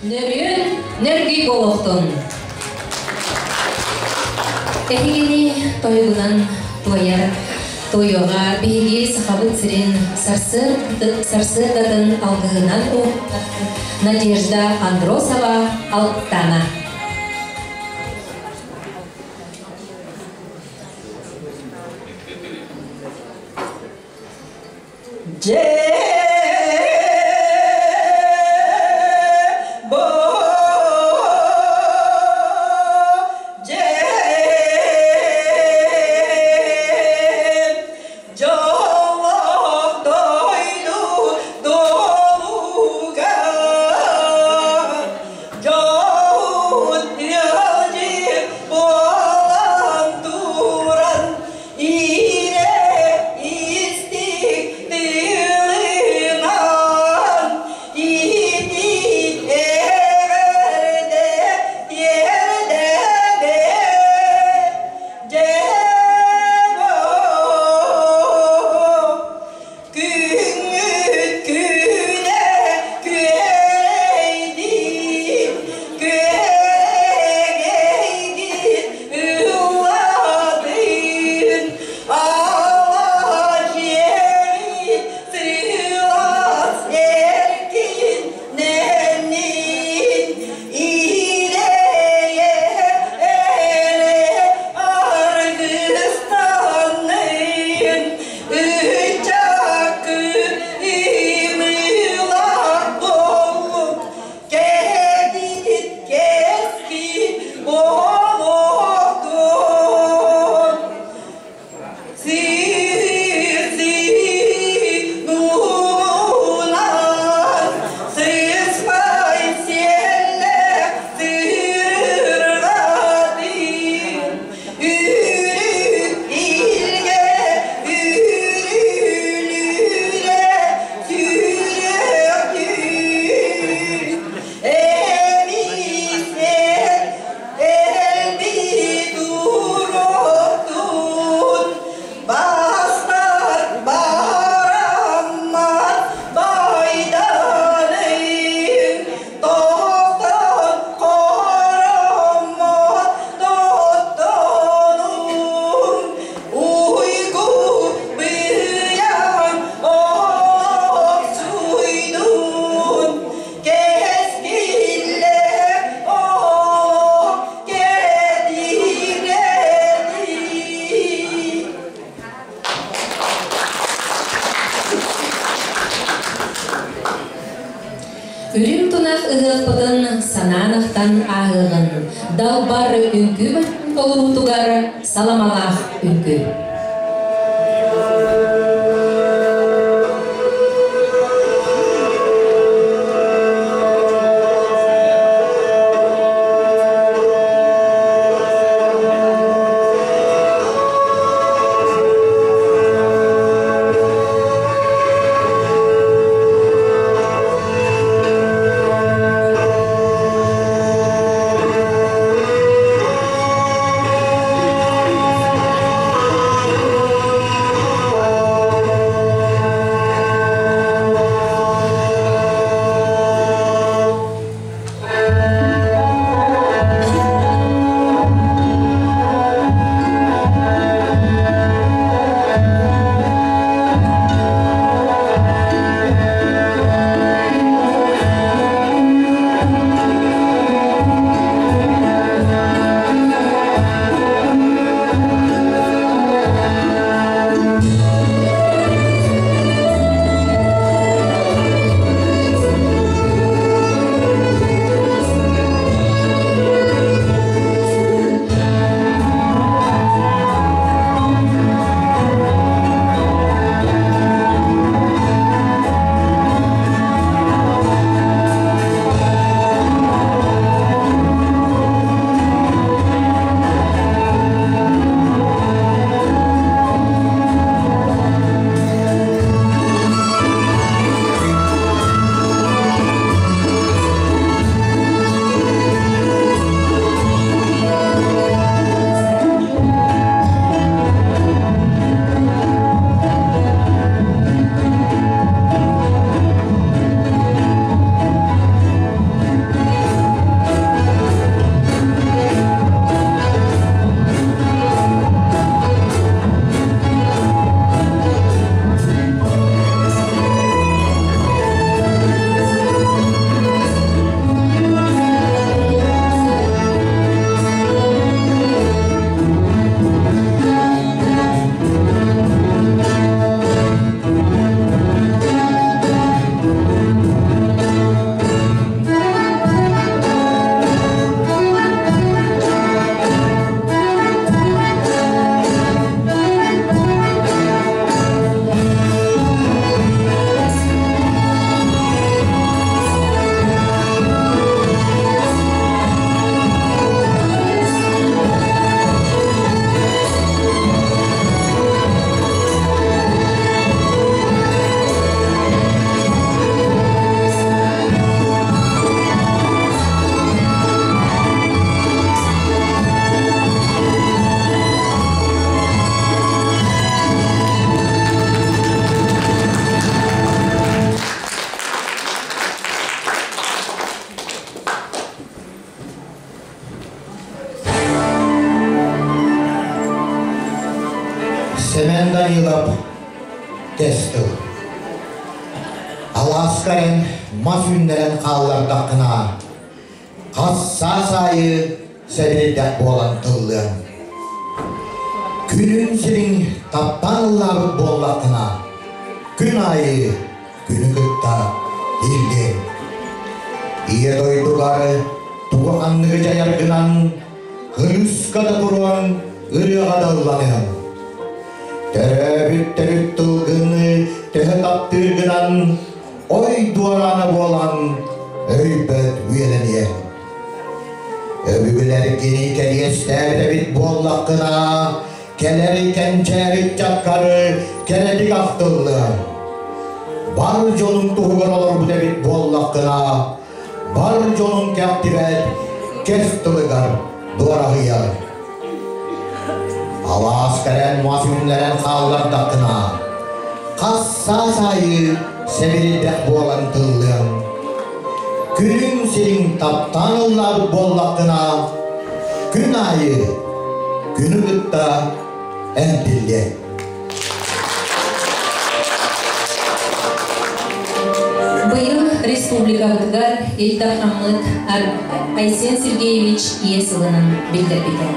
Нөрүөн нөргүй буолуохтун! Эһигини тойугунан туойар туойуоҕа биһиги Сахабыт сирин сарсыардатын алгыһынан Надежда Андросова Алтана. Дьэ Үрүҥ тунах ыһыахпытын санаан-ахтан ааһыаҕын, далбар үҥкүү толоруутугар саламалаах үҥкүү. Данилов кэс тыл. Алааска эн мас үүннэрэн хааллардаххына, хас саас аайы сэбирдэх буолан тыллыаҥ. Күнүн сириҥ таптаан ыллаабыт буоллаххына, күн аайы күнү кытта тиллиэҥ. Ийэ дойдугар тугу ханныгы дьайаргынан кырыыска да туруоҥ, ырыаҕа да ылланыаҥ. Төрөөбүт төрүт тылгыны төһө таптыыргынан ой дуораана буолан өйбөт үйэлэниэҥ. Өбүгэлэргини кэриэстээбит эбит буоллаххына, кэлэр кэнчээри ыччаккары кэрэтик ахтыллыаҥ. Бар дьонуҥ туһугар олорбут эбит буоллаххына, бар дьонуҥ кэхтибэт кэс тылыгар дуораһыйар. Алаас кэлэн мас үүннэрэн хааллардаххына, хас саас аайы сэбирдэх буолан тыллыаҥ. Күнүҥ сириҥ таптаан ыллаабыт буоллаххына, күн аайы күнү кытта эн тиллиэҥ. Быйыл республикабытыгар Ил Дархаммыт Айсен Сергеевич ийэ сылынан биллэрбитэ.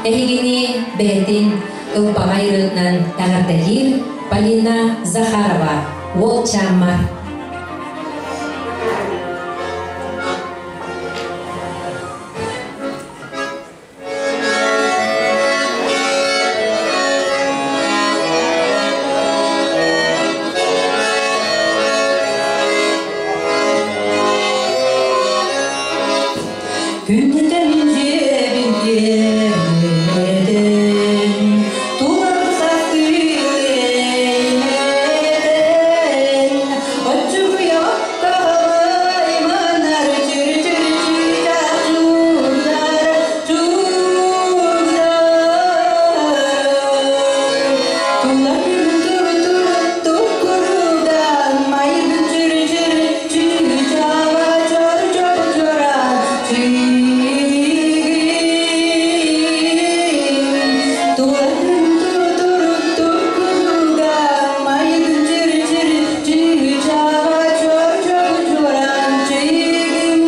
Эһигини бэйэтин ылбаҕай ырыатынан эҕэрдэлиир Полина Захарова, Уол Чааммар. Күнтэн дьиэбин киэргэтэн, тулар састыыр оччугуйа каһылайманар чүр-чүр чугдар чугдар Тула тур туккурудан майгын чүр-чүр чүүчаава чор-чор чоран чигин Тула тур туккурудан майгын чүр-чүр чүүчаава чор-чор чоран чигин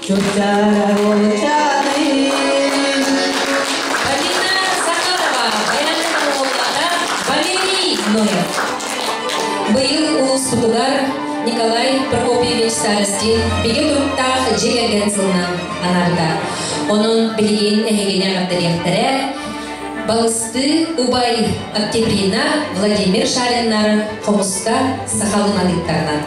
Чопчара болчайын Полина Захарова, Баян Валерий Ноев. Быйыл улууспутугар Николай Прокопьевич Старостин бигэ туруктаах дьиэ кэргэн сылынан анаарда. Онон билигин эһигини эҕэрдэлиэхтэрэ. Балысты убай Октябрина Владимир Шариннар хомуска сахалыы матыыптарынан.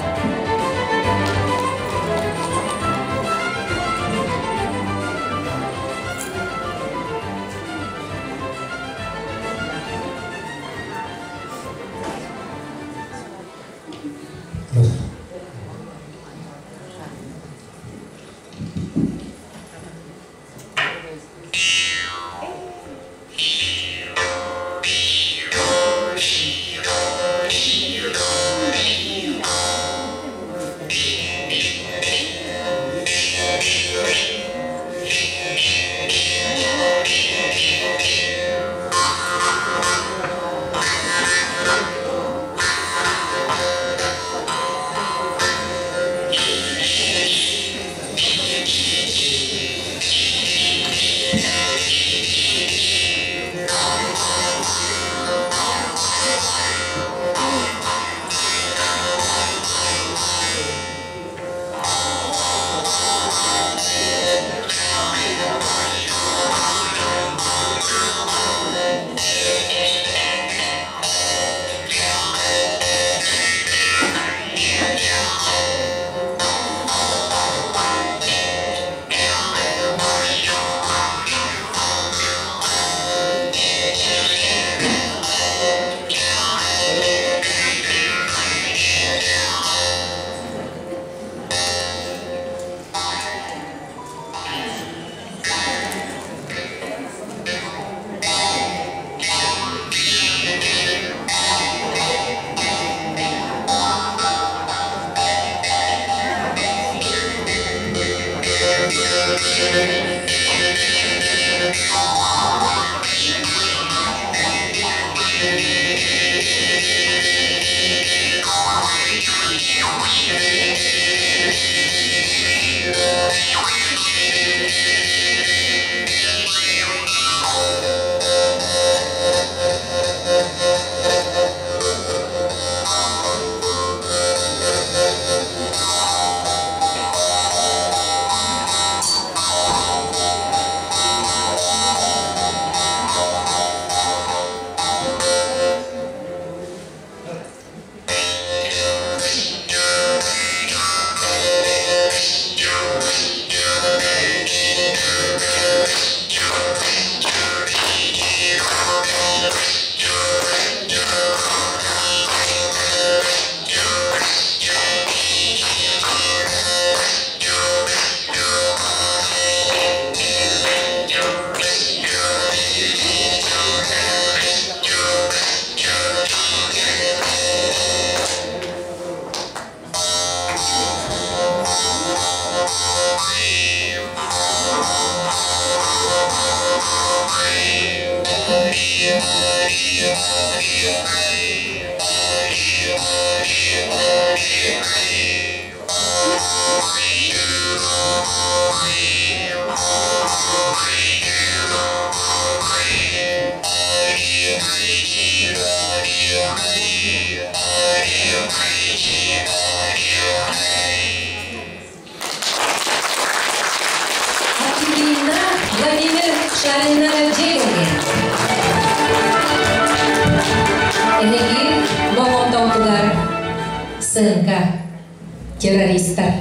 Октябрина Владимир Шариннар дьиэ кэргэн. Эһиги болҕомтоҕутугар сыаҥка террористар.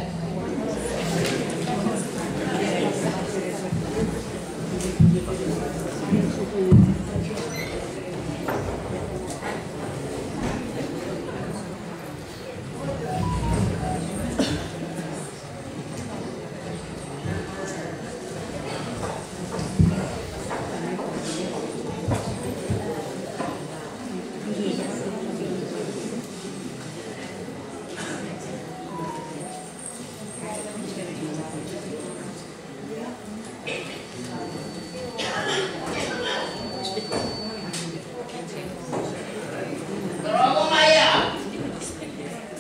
Дорога моя!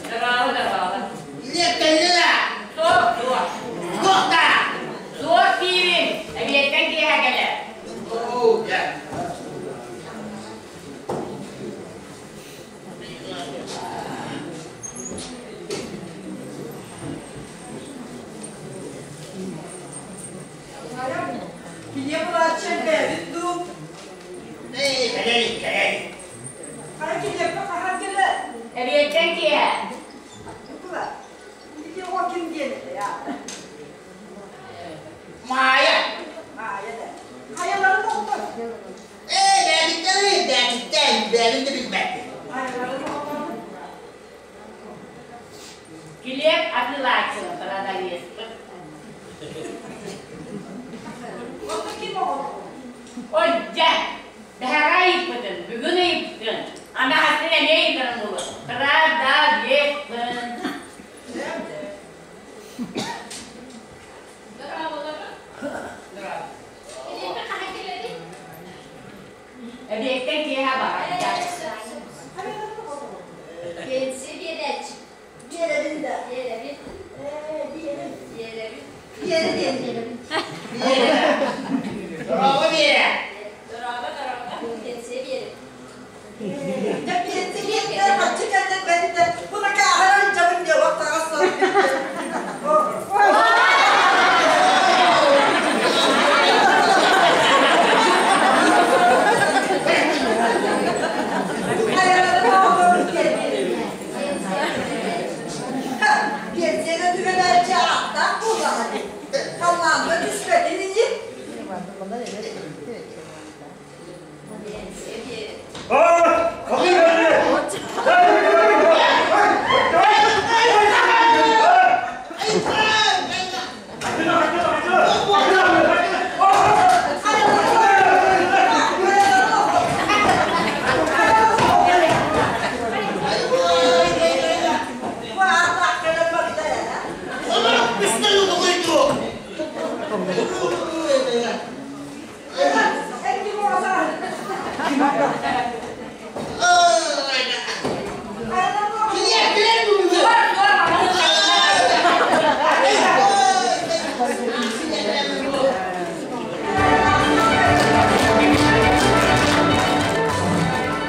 Дорога, дорога. Лет кэллэ! Суох, суох. Туохта! Суох диибин. Эбиэттэн киэһэ кэлэр. Оо, дьэ. Кини булааччы элбээбит дуу? Кэлэ кэлэ. Эбиэттэн киэһэ. Маайа. Ээ, бэбиттэн, бэбиттэн, бэбин да билбэппин. Килиэп атыылааччы продавецпыт. Ой, дьэ, бэһэҕэ ыйыппытын, бүгүн ыйыппытын, аны хастын эмиэ ыйытарын буолуо. Продавецпын. Эбиэттэн киэһэ баҕар. Дороба Биэрэ.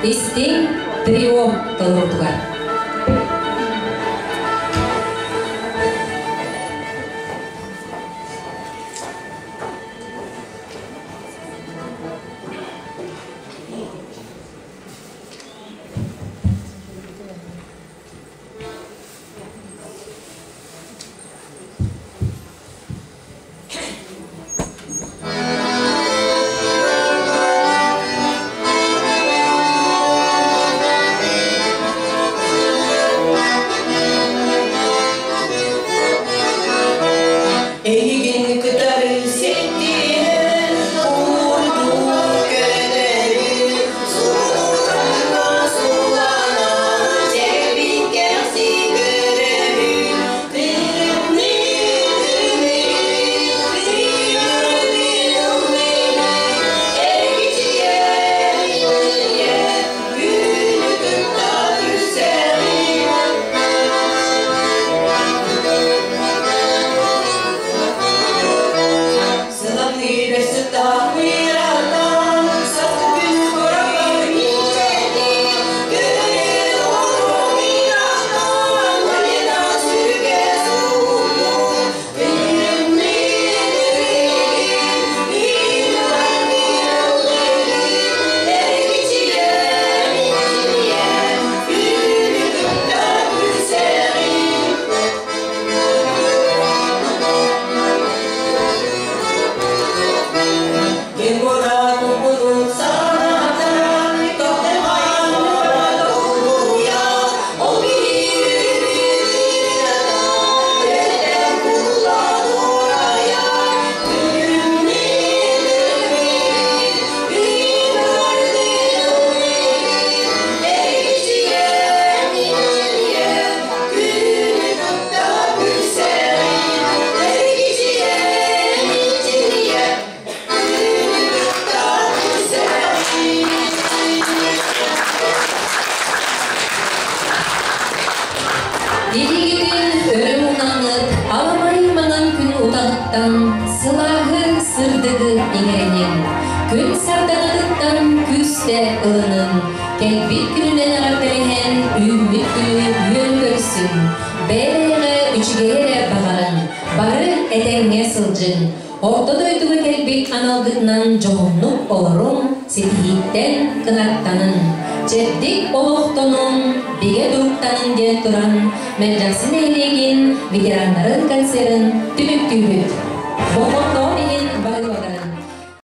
Истиҥ трио толордулар. Эйигин кытары ситтиһэн уурдуу кэлэри суулана суулана чэбин кэхси көрөбүн тымныы тымныы эргичийэ эргичийэ күнү кытта күлсэҕин. Сылаҥныыр сыттаах мыратан, сахы күн корабар миичэни, көрө оромиратан, Марина сүргэ сууммут, тымныы эргичийэ, эргичийэ, күнү кытта күлсэҕин. Yeah. Илигитин өрө мунаҥҥыт аламай маҥан күн утаҕыттан сылааһы сырдыгы иҥэринин, күн сардаҥатыттан күүстэ ылынын, кэлбит күнүнэн эҕэрдэлэһэн үүммүт күнү үөн көрсүн, бэйэ-бэйэҕэ үчүгэйи эрэ баҕаран, бары этэҥҥэ сылдьыҥ. Орто дойдуга кэлбит аналгытынан дьоһуннук олоруҥ, ситиһииттэн кынаттанын, чэбдик олохтонуҥ, бигэ туруктанын диэн туран, Мэлдьэхси нэһилиэгин ветераннарын концерын түмүктүүбүт. Болҕомтоҕо!